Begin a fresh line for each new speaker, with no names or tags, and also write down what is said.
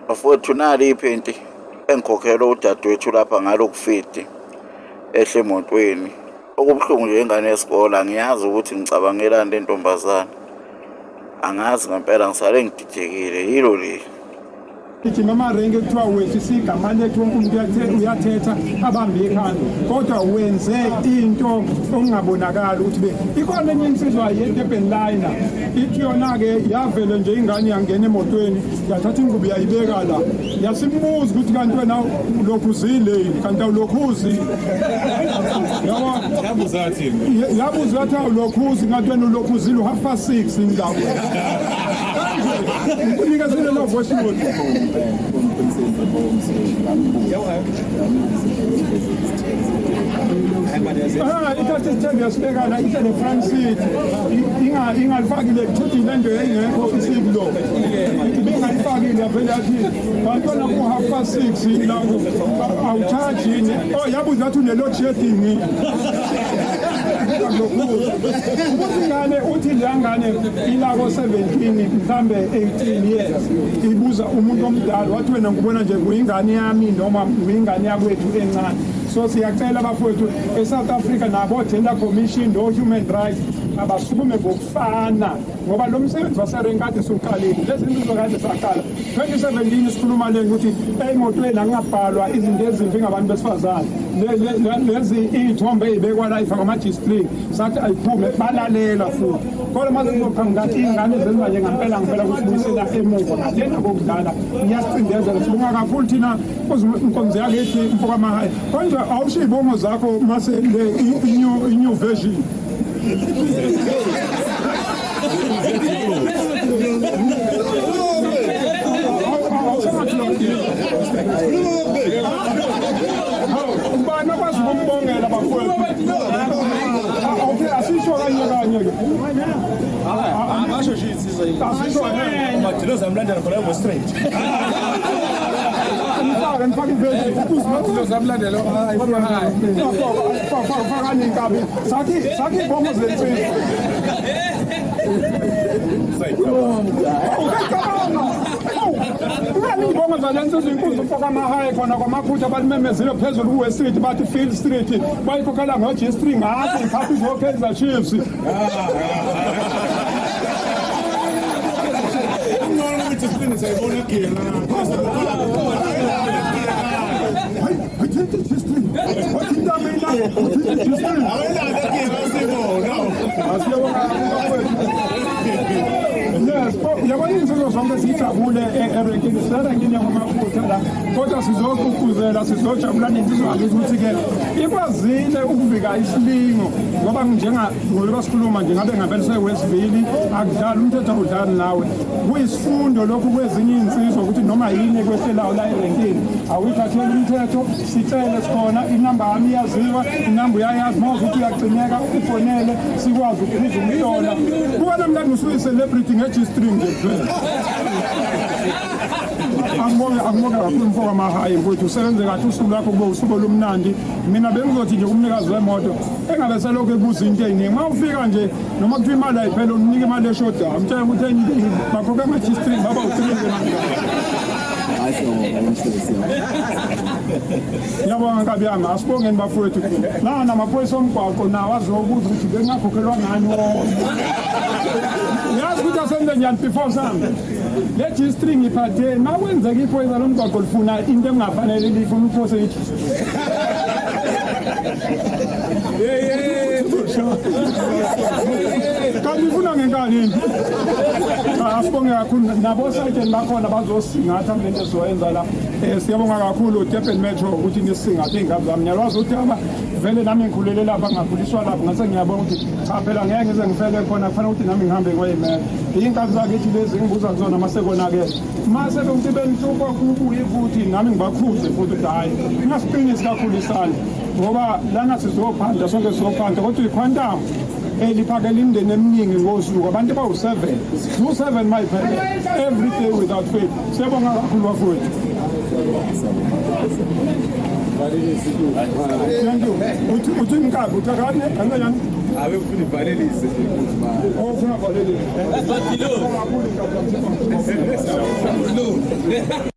Bafowethu nali iphenti engikhokhelwe udadewethu lapha ngalokufidi ehle emotweni. Okubuhlungu nje ingane yesikole angiyazi ukuthi ngicabangelani le ntombazane. Angazi ngempela ngisale ngididekile yilo leli.
Gijima amarenki kuthiwa wehlisa igama lethu, wonke umuntu uyathetha abambe ikhanda, kodwa wenze into okungabonakali ukuthi be ikhona enye insizwa ye-Durban Liner, ithi yona-ke yavele nje ingane yangena emotweni, yathatha ingubo yayibeka la, yasimbuza ukuthi kanti wena ulokhu uzile yini, kanti awulokhu uzile, yabo.
Yabuza yathini?
Yabuza yathi awulokhu uzi, kanti wena ulokhu uzile u-6:30 indawo ngikunikezele lo voice note. Ah, ithatha isithembu yasibekana ithe ne-front seat ingalifakile kuthuthi le nto yayingekho isikulo ibingalifakile, yavele yathi bantwana ku-6:30 la awuthaji yini? Oh, yabuza yathi une-load shedding ukuthi ingane, uthi leya ngane ilako 17 mhlambe 18 years, ibuza umuntu omdala, wathi wena ngubona nje kuyingane yami noma kuyingane yakwethu encane. So siyacela bafowethu e-South Africa nabo Gender Commission no-Human Rights abasukume ngokufana, ngoba lo msebenzi waserenki kade siwuqalile, lezi zinto kade saqala 2017 sikhuluma le ukuthi ey'motweni akungabhalwa izinto ezimbi ngabantu besifazane, lezi iy'thombe ey'bekwa la ifakwa ama-G-string, sathi ayiphume, balalela futhi. Kodwa mase kuzoqhamuka iy'ngane zenza nje ngampela ngempela kusibuyisela emuva ngalena kokudlala, iyasicindezela. Sibonga kakhulu thina inkonzo yakithi mfokamahayi. Konje awusho iy'bongo zakho mase le i-new version. Ubani okwazi ukumbongela bafowethu? Okay, asisho kanye kanye ke.
Asho nje insizwa.
Asisho.
Umadilo zamlandela khona eWest Street.
Mfake, mfake ivesi.
Umadilo zamlandela hayi.
Fakani inkabi. Sathi sathi ibongo zensizwa. Ucabanga. Ungani ibongo zalensizwa inkunzi ufaka amahayi khona kwamakhutha balimemezile phezulu ku West Street, bathi Field Street bayikhokhela ngo G string ngathi iphathi zo Kaizer Chiefs.
Ngcono ukuthi siqine sayibona gela.
Hayi, uthinta G string. Uthinta mina, uthinta G string.
Awelana gela sibona.
Asiyabonga bafowethu. Yes, oh, yabona iy'nsizwa zonke zijabule erenkini, siserenkini yakwamafutha la, kodwa sizogqugquzela, sizojabula nensizwa yakithi ukuthi-ke ikwazile ukuvika isilingo, ngoba njenga ngoba sikhuluma nje ngabe ngabe sewesivili, akudlali umthetho, awudlali nawe. Kuyisifundo lokhu kwezinye iy'nsizwa ukuthi noma yini ekwehlelayo la erenkini awuyithatheli umthetho, sicele sikhona, inamba yami iyaziwa, inamba uyayazi, uma ukuthi uyacineka ufonele sikwazi ukuphuza umhlola. Kuba namhlanje usuyi-celebrity nge-G-string nje kuphela. Angibonge, angibonge kakhulu mfo kamahayi mfowethu, usebenze kahle, usuku lwakho kube usuku olumnandi. Mina bengizothi nje kumnikazi wemoto engabe selokhu ebuza into ey'ningi, uma ufika nje noma kuthiwa imali ayiphele, umnike imali eshodayo, umtshela ukuthi enye bakhokhe ama-G-string baba u-three nje manje.
Hayi, siyabonga umsebenzi.
Ngiyabonga nkabi yami, asibongeni bafowethu. La namaphoyisa omgwaqo nawo azobuza ukuthi bengakhokhelwa ngani wona. Yazi ukuthi asenze njani before sami. Le G-string iphathe, uma kwenzeka iphoyisa lomgwaqo lifuna into engafanele lifuna uphose i-G-string. Kanti ifuna ngenkani yini? Cha, asibonge kakhulu nabo sayitsheni bakhona bazosingatha kule nto esizoyenza la. Siyabonga kakhulu Durban Metro ukuthi nisingathe iy'nkabi zami. Ngiyalwazi ukuthi aba vele nami ngikhulele lapha, ngakhuliswa lapha, ngase ngiyabona ukuthi cha phela ngeke ngize ngifele khona, kufanele ukuthi nami ngihambe ngoyimela. Iy'nkabi zakithi lezi ngibuza kuzona uma sekonakele. Uma sebekuthi benihlupha kubuye futhi nami ngibakhuze futhi ukuthi hhayi ngingasiqinisi kakhulu isandla, ngoba lana sizophanda sonke, sizophanda, kodwa i-quantum eliphakela imindeni eminingi ngosuku abantu abawu-7 u-7 mayiphele every day without fail. Siyabonga kakhulu bafowethu. Thank you. Uthi uthi inkabi uthi akane kanjani?
Ave ufuna ivalelise nje inkunzi ma.
Oh, ufuna valelise. Kakhulu inkabi. Mfowethu.